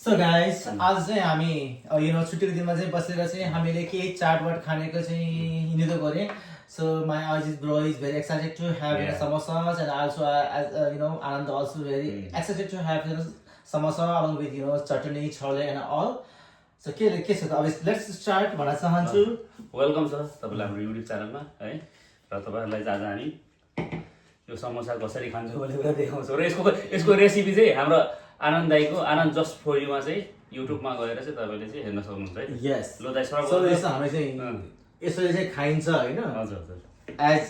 So guys, आज चाहिँ हामी छुट्टीको दिनमा चाहिँ बसेर चाहिँ हामीले केही चाटबाट खानेको चाहिँ हिँड्दै गरे. So my Ajit bro is very excited to have samosas, and also Anand also very excited to have samosa along with chutney, chole and all. So के छ त अब let's start भन्न चाहन्छु. वेलकम सर तपाईलाई हाम्रो युट्युब च्यानलमा है र तपाईहरुलाई आज हामी यो समोसा कसरी खान्छौँ भन्ने कुरा देखाउँछौँ र यसको रेसिपी चाहिँ हाम्रो आनन्द दाइको आनन्द जस्ट फर युमा चाहिँ युट्युबमा गएर चाहिँ तपाईले चाहिँ हेर्न सक्नुहुन्छ है. Yes. लो दाइ सर So यसो हामी चाहिँ यसरी चाहिँ खाइन्छ हैन. हजुर हजुर. As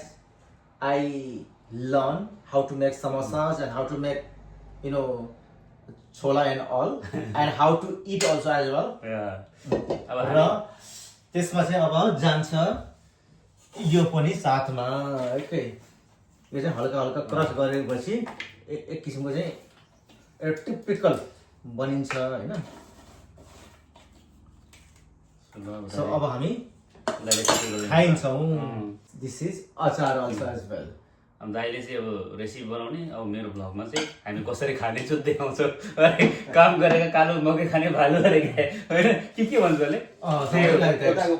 I learn how to make samosas and how to make chola and all and how to eat also as well. अब र त्यसमा चाहिँ अब जान्छ यो पनि साथमा एकै यो चाहिँ हल्का हल्का क्रस गरेपछि एक किसिमको चाहिँ एउटा टिपिकल बनिन्छ हैन. सो अब हामी खाइन्छौँ. दिस इज अचार अल्सो एज वेल. अब दाइले चाहिँ अब रेसिपी बनाउने अब मेरो भ्लगमा चाहिँ हामी कसरी खाने चाहिँ देखाउँछौँ. काम गरेका कालो मकै खाने भालु गरेका होइन के भन्छ अहिले.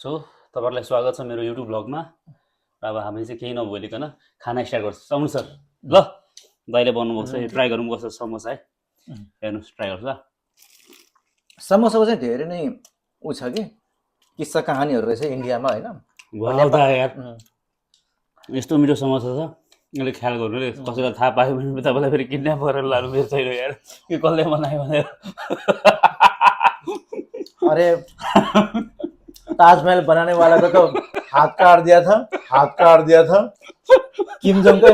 सो तपाईँहरूलाई स्वागत छ मेरो युट्युब भ्लगमा. अब हामी चाहिँ केही नभोलिकन खाना स्टार्ट गर्छ. आउनु सर ल दाइले बनाउनुभएको छ ट्राई गरौँ कस्तो समोसा है. हेर्नुहोस् ट्राई गर्छ. समोसाको चाहिँ धेरै नै ऊ छ कि किस्सा कहानीहरू रहेछ इन्डियामा होइन. यस्तो मिठो समोसा छ यसले ख्याल गर्नु रे. कसैलाई थाहा पायो भने तपाईँलाई फेरि किडन्याप गरेर लानु मेरो छैन यार के कसले बनायो भनेर. अरे ताजमहल बनाने वाला को तो हाथ काट दिया था. किम जोंग का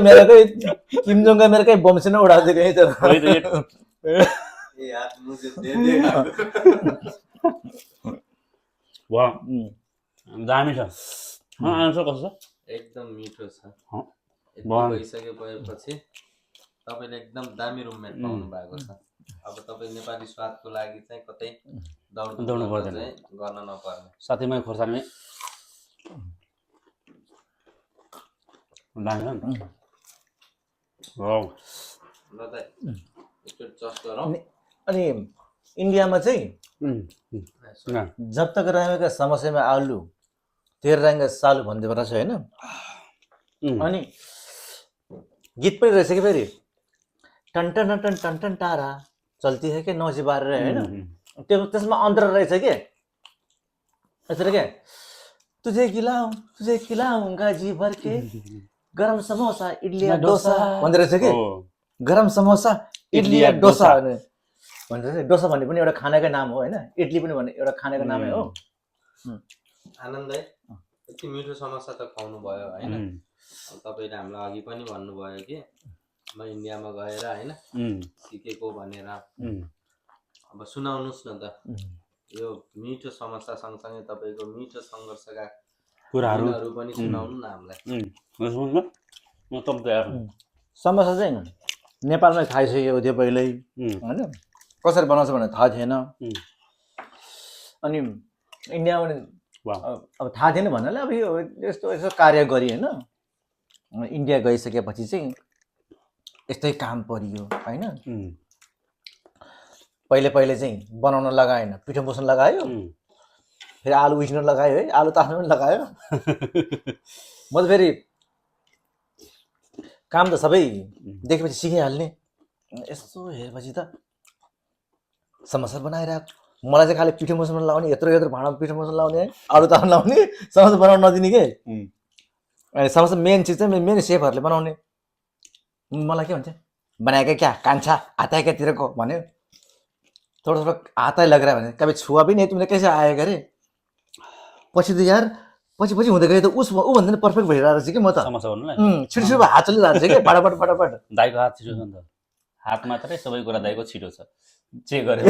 मेरे का बम से ना उड़ा दे गए तो यार मुझे दे देगा. वाह दामी छ. आन्सर कस्तो छ. एकदम मिठो छ. वाह भइसकेपछि तपाईँले एकदम दामी रुममेट पाउनु भएको छ. अब तपाईँ नेपाली स्वादको लागि चाहिँ कतै दौड्नु पर्दैन, गर्न नपर्ने. साथैमा खोर्सानी दामी छ नि. वाउ ल त एकचोटि चस्ट गरौँ. अनि इन्डियामा चाहिँ जब तक रहेगा समोसे में आलू तेर रहेगा सालू भन्दै रहेछ होइन. अनि गीत पनि रहेछ कि फेरि टन टन टन टन टन टारा चल्ती है कि नौजी बारेर होइन. त्यसमा अन्तर रहेछ के यसरी के तुझे खिलाऊंगा जी भर के गरम समोसा इडली या डोसा भन्दै रहेछ कि. गरम समोसा इडली या डोसा भन्छ. डोसा भन्ने पनि एउटा खानाकै नाम हो होइन. इडली पनि भन्ने एउटा खानाको नामै हो. आनन्दै यति मिठो समोसा त खुवाउनु भयो होइन. तपाईँले हामीलाई अघि पनि भन्नुभयो कि म इन्डियामा गएर होइन सिकेको भनेर. अब सुनाउनुहोस् न त यो मिठो समोसा सँगसँगै तपाईँको मिठो सङ्घर्षका कुराहरू पनि सुनाउनु न हामीलाई. समोसा चाहिँ नेपालमै खाइसकेको थियो पहिल्यै होइन. कसरी बनाउँछ भनेर थाहा थिएन. अनि इन्डियामा अब थाहा थिएन भन्नाले अब यो यस्तो कार्य गरी होइन. इन्डिया गइसकेपछि चाहिँ यस्तै काम परियो होइन. पहिले चाहिँ बनाउन लगाएन, पिठो मुस्न लगायो, फेरि आलु उसिन लगायो है. आलु तास्न पनि लगायो. म त फेरि काम त सबै देखेपछि सिकिहाल्ने. यस्तो हेरेपछि त समोसा बनाइरहेको. मलाई चाहिँ खालि पिठो मुस्न लाउने, यत्रो भाँडा पिठो मुस्न लाउने है, आलु तास्न लाउने, समोसा बनाउन नदिने के. अनि समोसा मेन चिज चाहिँ मेन सेफहरूले बनाउने. मलाई के भन्छ बनाएकै क्या कान्छा आता है क्या तेरे को भन्यो. थोड़ा आता लग रहा है भने कभी छुआ भी नहीं तुमने कैसे आएगा रे. पछि त यार पछि हुँदै गयो त ऊ भन्दा पर्फेक्ट भइरहेको रहेछ कि. म त समोसा भन्नुलाई छिटो हात चलिरहेको छ कि फटाफट. दाइको हात छिटो छ नि त. हात मात्रै सबै कुरा दाइको छिटो छ. जे गर्यो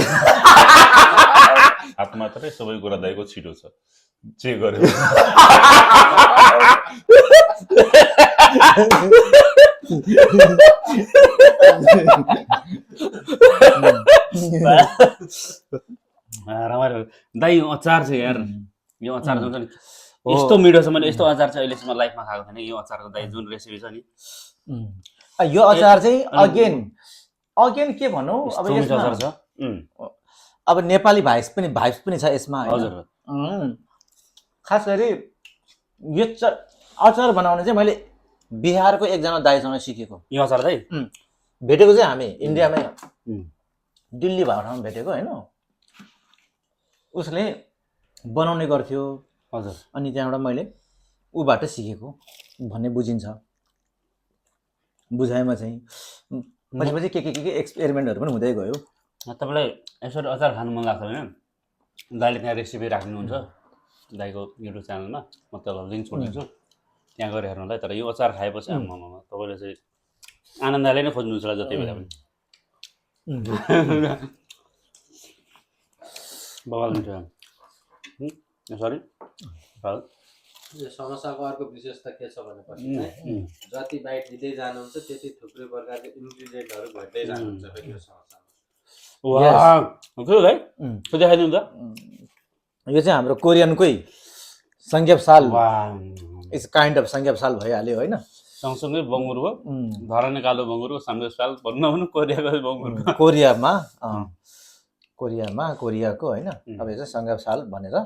हात मात्रै सबै कुरा दाइको छिटो छ. जे गर्यो रमाइलो. दाइ यो अचार छ यार. यो अचार जुन छ नि यस्तो मिठो छ. मैले यस्तो अचार चाहिँ अहिलेसम्म लाइफमा खाएको थिएन. यो अचारको दाइ जुन रेसिपी छ नि यो अचार चाहिँ अगेन के भनौँ अब अचार छ. अब नेपाली भाइब्स पनि छ यसमा हैन? हजुर खास गरी यो अचार बनाउने चाहिँ मैले बिहारको एकजना दाइसँग सिकेको। यो अचार चाहिँ भेटेको चाहिँ हामी इन्डियामै उम्, दिल्ली भएको ठाउँमा भेटेको होइन। उसले बनाउने गर्थ्यो हजुर अनि त्यहाँबाट मैले ऊबाट सिकेको भन्ने बुझिन्छ। बुझाइमा चाहिँ पछि के एक्सपेरिमेन्टहरू पनि हुँदै गयो। तपाईँलाई यसरी अचार खानु मन लाग्छ भने दाइले त्यहाँ रेसिपी राख्नुहुन्छ दाइको युट्युब च्यानलमा, म तपाईँलाई लिङ्क छोडिदिन्छु, त्यहाँ गएर हेर्नुलाई। तर यो अचार खाएपछि आमामा तपाईँले चाहिँ आनन्दले नै खोज्नुहुन्छ होला जति बेला पनि। बवाल हुन्छ सरी। यो समोसाको अर्को विशेषता के छ भनेपछि चाहिँ जति बाइट दिँदै जानुहुन्छ त्यति थुप्रै प्रकारको इन्ग्रिडियन्टहरू भेट्दै जानुहुन्छ फेरि यो समोसामा। देखाइदिनु त। यो चाहिँ हाम्रो कोरियनकै संज्ञापसाल इट्स काइन्ड अफ संज्ञापसाल भइहाल्यो होइन। सँगसँगै बङ्गुरको धराने कालो बङ्गुरको साल भन्नु भने कोरियाको बङ्गुरको कोरियाको होइन। अब यो चाहिँ संज्ञापसाल भनेर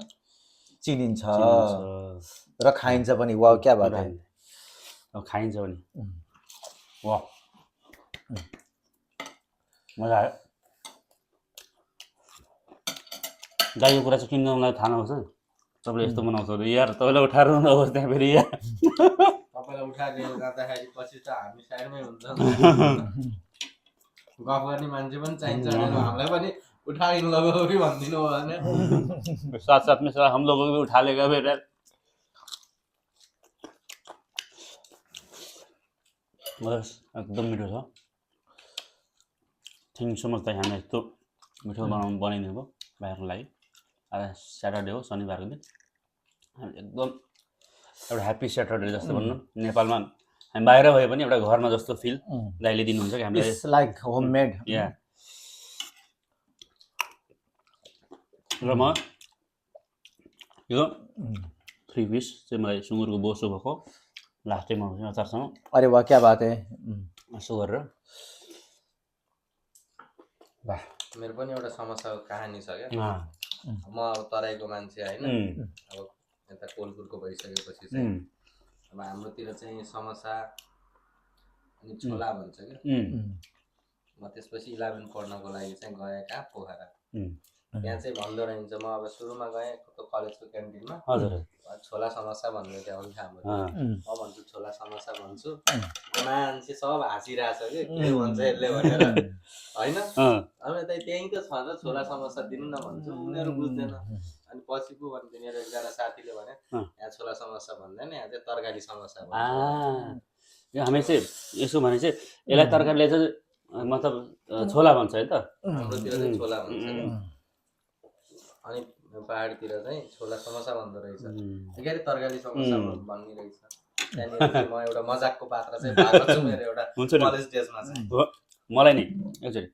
चिनिन्छ र खाइन्छ पनि। वाह क्या बात है। खाइन्छ पनि वाह मजा आयो। दाइको कुरा चाहिँ किन्न मलाई थाहा नहोस् तपाईँले यस्तो बनाउँछ यार, तपाईँलाई उठाएर नहोस् त्यहाँ फेरि यार। तपाईँलाई उठाएर लिएर जाँदाखेरि पछि त हामी साइडमै हुन्छ। गफ गर्ने मान्छे पनि चाहिन्छ भनेर हामीलाई पनि उठाएर लगाऊ कि भनिदिनु हो भने साथ में साथ हम लोगों को भी उठा लेगा फिर। बस एकदम मिठो छ। थ्याङ्क यू सो मच दाइ हामीलाई यस्तो मिठो बनाइदिनु भयो भाइहरूको लागि। आज स्याटरडे हो, शनिबारको दिन। हामी एकदम एउटा ह्याप्पी स्याटरडे जस्तो भनौँ। नेपालमा हामी बाहिर भए पनि एउटा घरमा जस्तो फिल दाइले दिनुहुन्छ कि हामीलाई। It's like homemade. या र म यो 3 पिस चाहिँ मलाई सुँगुरको बोसो भएको लास्ट टाइम बनाउँछु अचारसँग। अरे वाह क्या बात है। यसो गरेर वाह। मेरो पनि एउटा समस्याको कहानी छ क्या। म अब तराईको मान्छे होइन, अब यता कोलपुरको भइसकेपछि चाहिँ अब हाम्रोतिर चाहिँ समोसा अनि छोला भन्छ क्या। म त्यसपछि 11 पढ्नको लागि चाहिँ गएँ कहाँ पोखरा। त्यहाँ चाहिँ भन्दो रहन्छ। म अब सुरुमा गएँ कलेजको क्यान्टिनमा छोला समोसा भन्ने थियो अघि हाम्रो। म भन्छु छोला समोसा भन्छु, मान्छे सब हाँसिरहेछ कि के भन्छ यसले भनेर होइन। अब त्यहीँ त छ त छोला समोसा दिनु न भन्छु, उनीहरू बुझ्दैन। अनि पछि पो भन्थ्यो मेरो एकजना साथीले भने यहाँ छोला समोसा भन्दैन, यहाँ चाहिँ तरकारी समोसा भन्छ। यो हामी चाहिँ यसो भने चाहिँ यसलाई तरकारीले चाहिँ मतलब छोला भन्छ है त। हाम्रोतिर चाहिँ छोला भन्छ अनि पहाडतिर चाहिँ छोला समोसा भन्दो रहेछ। के अरे तरकारी समोसा भन्ने रहेछ। त्यहाँनिर म एउटा मजाकको पात्र चाहिँ भएको छु मेरो एउटा कलेज डेजमा चाहिँ। मलाई नि एकचोटि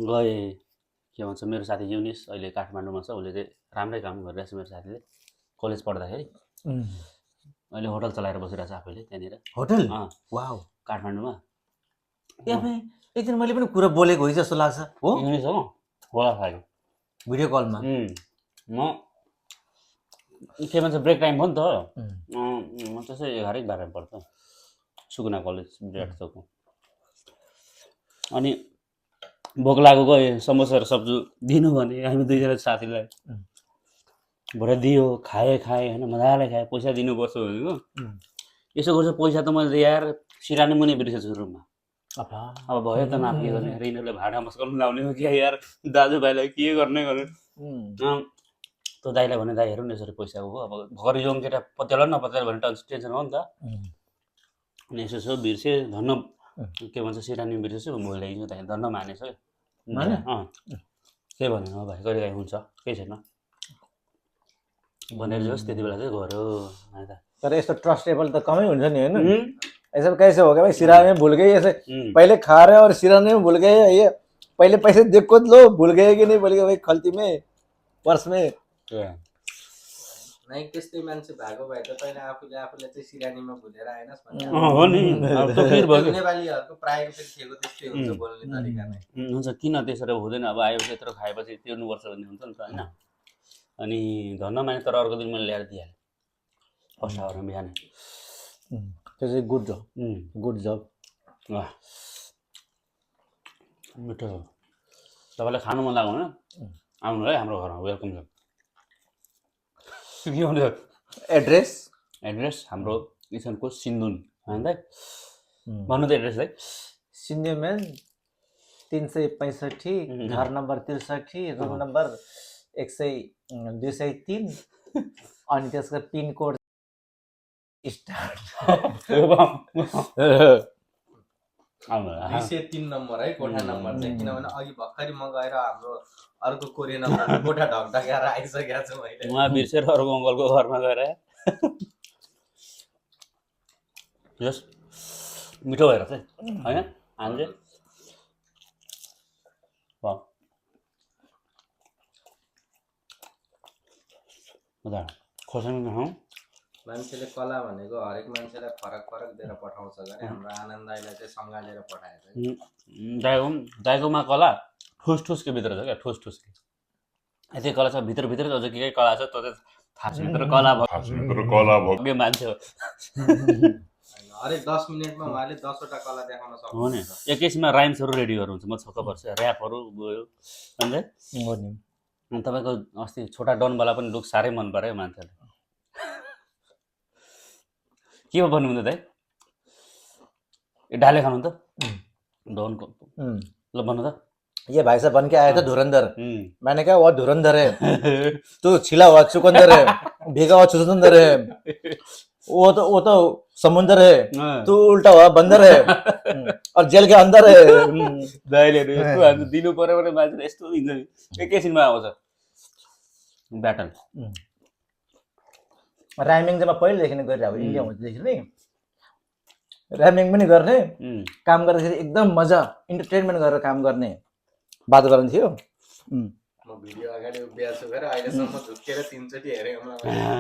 गएँ के भन्छ मेरो साथी युनिस अहिले काठमाडौँमा छ। उसले चाहिँ राम्रै काम गरिरहेछ मेरो साथीले कलेज पढ्दाखेरि। अहिले होटल चलाएर बसिरहेछ आफैले त्यहाँनिर। होटल वाउ काठमाडौँमा। एकदिन मैले पनि कुरा बोलेको हो जस्तो लाग्छ। हो युनिस हो होला खायो भिडियो कलमा। म के भन्छ ब्रेक टाइम हो नि त। म त्यसै 11-12 पर्छ सुकुना कलेज विराट चौकमा। अनि भोक लागेको गयो समोसा र सब्जी दिनु भने हामी दुईजना साथीलाई भरे दियो खाएँ होइन मजाले खाएँ। पैसा दिनुपर्छ भनेको यसो गर्छ पैसा त मैले यार सिरानी मुनि बिर्सेछु रुममा। अब भयो त माफ के गर्ने यिनीहरूले भाडा मस्काउनु लाउने हो क्या यार दाजुभाइलाई के गर्ने त्यो दाइलाई भने दाइ हेरौँ न यसरी पैसाको हो अब भर्खर यो केटा पत्याला नपत्याला भने टेन्सन हो नि त। अनि यसो बिर्सेँ धन्न के भन्छ सिरानी बिर्सेछु भोलि ल्याइदिन्छु दाइ धन्न मानेछ के भने हो भाइ कहिले काहीँ हुन्छ केही छैन भनेर जस त्यति बेला चाहिँ गऱ्यो। तर यस्तो ट्रस्टेबल त कमै हुन्छ नि होइन। ऐसा कैसे हो गया भाई, सिराने में भूल गए ऐसे पहले खा रहे और सिराने में भूल गए। ये पहले पैसे देखो लो भूल गए कि नहीं भूल गए भाई खल्ती में पर्स में। नाइ त्यस्तै मान्छे भएको भए त पहिला आफूले चाहिँ सिरानीमा भुलेर आएनस् भन्ने हो नि अब तकलिफ भयो नेपालीहरूको प्रायः फेरि थिएको त्यस्तै हुन्छ बोल्ने तरिका नै हुन्छ किन त्यसरी हुँदैन अब आयोपछि यत्रो खाएपछि तिर्नुपर्छ भन्ने हुन्छ नि त होइन अनि धन्न माने तर अर्को दिन मैले ल्याएर दिइहालेँ फर्स्ट आवरमा बिहानै त्यो चाहिँ गुड जब मिठो छ तपाईँलाई खानु मन लाग्यो भने आउनु है हाम्रो घरमा वेलकम छ के भन्छ एड्रेस हाम्रो इसनको सिन्धुन होइन त भन्नु त एड्रेस है सिन्धुमेन 365 घर नम्बर 63 रुम नम्बर 203 अनि त्यसको पिनकोड आउनु 203 नम्बर है कोठा नम्बर चाहिँ किनभने अघि भर्खरै म गएर हाम्रो अर्को कोरियन नम्बरको कोठा ढकढकाएर आइसकेको छु मैले उहाँ बिर्सेर अर्को अङ्कलको घरमा गएर जस मिठो भएर चाहिँ होइन हामीले खोर्सानी नखाउँ मान्छेले कला भनेको हरेक मान्छेलाई फरक फरक दिएर पठाउँछ गरे हाम्रो आनन्द दाइलाई चाहिँ सँगालेर पठाएछ दाइकोमा कला ठुस ठुसको भित्र छ क्या ठुस ठुसको यतै कला छ भित्र अझ के कला छ त्यो चाहिँ थाहा छ भित्र कला भयो मान्छे हो हरेक 10 मिनेटमा उहाँले 10 वटा कला देखाउन सक्छ हो नि एकैछिनमा राइम्सहरू रेडी गर्नुहुन्छ म छक्क पर्छु ऱ्यापहरू गयो अनि तपाईँको अस्ति छोटा डनवाला पनि लुक साह्रै मन पऱ्यो मान्छेले के भन्नुहुन्छ दाइ ए डाले खानु त डनको ल भन्नु त ये भाई साहब बन के आया था धुरंधर मैंने कहा वो धुरंधर है तू छिला हुआ चुकंदर है भीगा हुआ चुकंदर है वो तो समुंदर है तू उल्टा हुआ बंदर है और जेल के अंदर है दाइलेहरु यस्तो हामी दिनु पर्यो भने मान्छे यस्तो दिन्छ नि एकैछिनमा आउँछ ब्याटल राइमिङ चाहिँ म पहिलेदेखि नै गरिरहेको इन्डिया हुँदैदेखि नै राइमिङ पनि गर्ने काम गर्दाखेरि एकदम मजा इन्टरटेनमेन्ट गरेर काम गर्ने बात गर्ने थियो म भिडियो अगाडि उभिएको छु गरे अहिलेसम्म झुक्केर 3 चोटि हेरेँ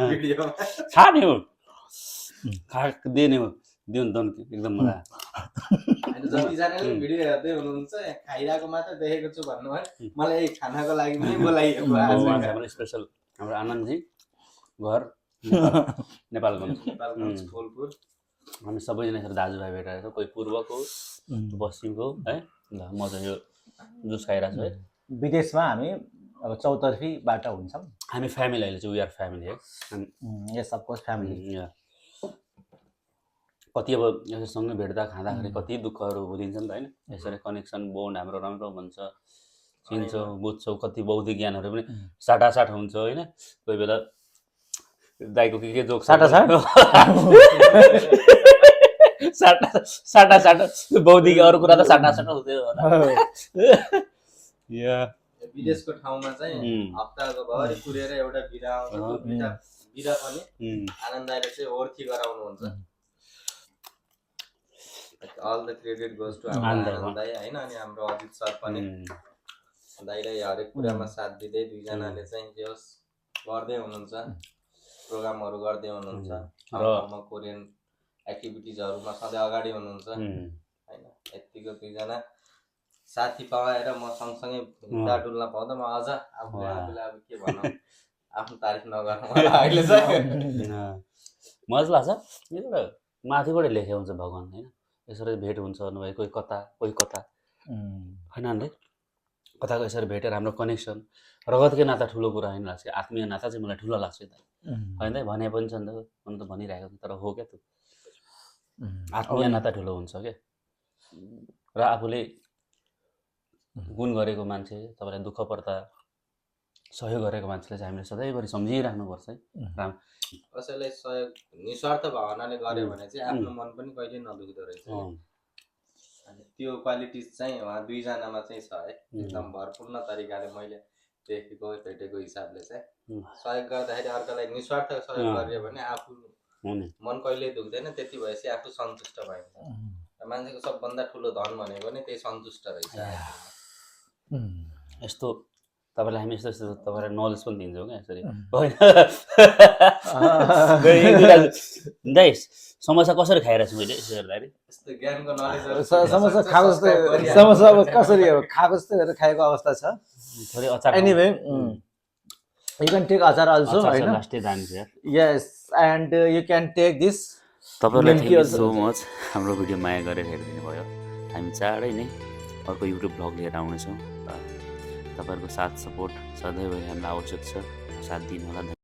भिडियोमा खाने हो दिने हो दिउँ दन एकदम मजा अहिले जतिजनाले भिडियो हेर्दै हुनुहुन्छ खाइरहेको मात्र देखेको छु भन्नु है मलाई खानाको लागि पनि बोलाइएको आज हाम्रो स्पेशल हाम्रो आनन्दजी घर नेपालगञ्ज फुलपुर हामी सबैजना यसरी दाजुभाइ भेटेर छौँ कोही पूर्वको पश्चिमको है ल म चाहिँ यो जुस खाइरहेको छु है विदेशमा हामी अब चौतर्फी बाटा हुन्छौँ हामी फ्यामिली अहिले चाहिँ वी आर फ्यामिली है यस अफकोर्स फ्यामिली कति अब यससँगै भेट्दा खाँदाखेरि कति दुःखहरू बुझिन्छ नि त होइन यसरी कनेक्सन बोन्ड हाम्रो राम्रो हुन्छ चिन्छौँ बुझ्छौँ कति बौद्धिक ज्ञानहरू पनि साटासाट हुन्छ होइन कोही बेला दाइको के जोक साटा बौद्धिक अरू कुरा त साटासाट हुँदै होला विदेशको ठाउँमा चाहिँ हप्ताको भरि पुरेर एउटा बिरा आउँछ बिरा पनि आनन्दले चाहिँ ओर्थी गराउनुहुन्छ all the credit goes to Anand दाइ हैन अनि हाम्रो अजित सर पनि दाइलाई हरेक कुरामा साथ दिँदै दुईजनाले चाहिँ जे होस् गर्दै हुनुहुन्छ प्रोग्रामहरू गर्दै हुनुहुन्छ र कोरियन एक्टिभिटिजहरुमा सधैँ अगाडि हुनुहुन्छ हैन यतिको दुईजना साथी पाएर म सँगसँगै हिँड्दा डुल्न पाउँदा म अझ आफूले अब के भनौँ आफ्नो तारिफ नगरौँ अहिले चाहिँ मजा लाग्छ यो माथिबाट लेखे हुन्छ भगवान हैन यसरी भेट हुन्छ नभए कोही कता हैन अन्त कताको यसरी भेटेर हाम्रो कनेक्सन रगतकै नाता ठुलो कुरा हैन लाग्छ आत्मीय नाता चाहिँ मलाई ठुलो लाग्छ त हैन त भने पनि छ नि त म त भनिरहेको तर हो क्या त आत्मीय नाता ठुलो हुन्छ के र आफूले गुण गरेको मान्छे तपाईलाई दुःख पर्दा सहयोग गरेको मान्छेले चाहिँ हामीले सधैँभरि सम्झिराख्नुपर्छ है कसैलाई सहयोग निस्वार्थ भावनाले गर्यो भने चाहिँ आफ्नो मन पनि कहिले नदुख्दो रहेछ अनि त्यो क्वालिटिज चाहिँ उहाँ दुईजनामा चाहिँ छ है एकदम भरपूर्ण तरिकाले मैले देखेको भेटेको हिसाबले चाहिँ सहयोग गर्दाखेरि अर्कालाई निस्वार्थ सहयोग गरियो भने आफू मन कहिले दुख्दैन त्यति भएपछि आफू सन्तुष्ट भइन्छ र मान्छेको सबभन्दा ठुलो धन भनेको नै त्यही सन्तुष्ट रहेछ यस्तो तपाईँलाई हामी यस्तो यस्तो तपाईँलाई नलेज पनि दिन्छौँ क्या यसरी होइन दाइ समोसा कसरी खाइरहेको छु मैले यसो हेर्दाखेरि यस्तो ज्ञानको नलेजहरू समोसा खाएको जस्तै समोसा अब कसरी अब खाएको जस्तै गरेर खाएको अवस्था छ थोरै अचार anyway you can take achar also होइन लास्टै जान्छ यार yes and you can take this तपाईँहरूलाई Milky thank you also. So much हाम्रो भिडियो माया गरेर हेरिदिनु भयो हामी चाँडै नै अर्को युट्युब भ्लग लिएर आउनेछौँ र तपाईँहरूको साथ सपोर्ट सधैँभरि हामीलाई आवश्यक छ साथ दिनु होला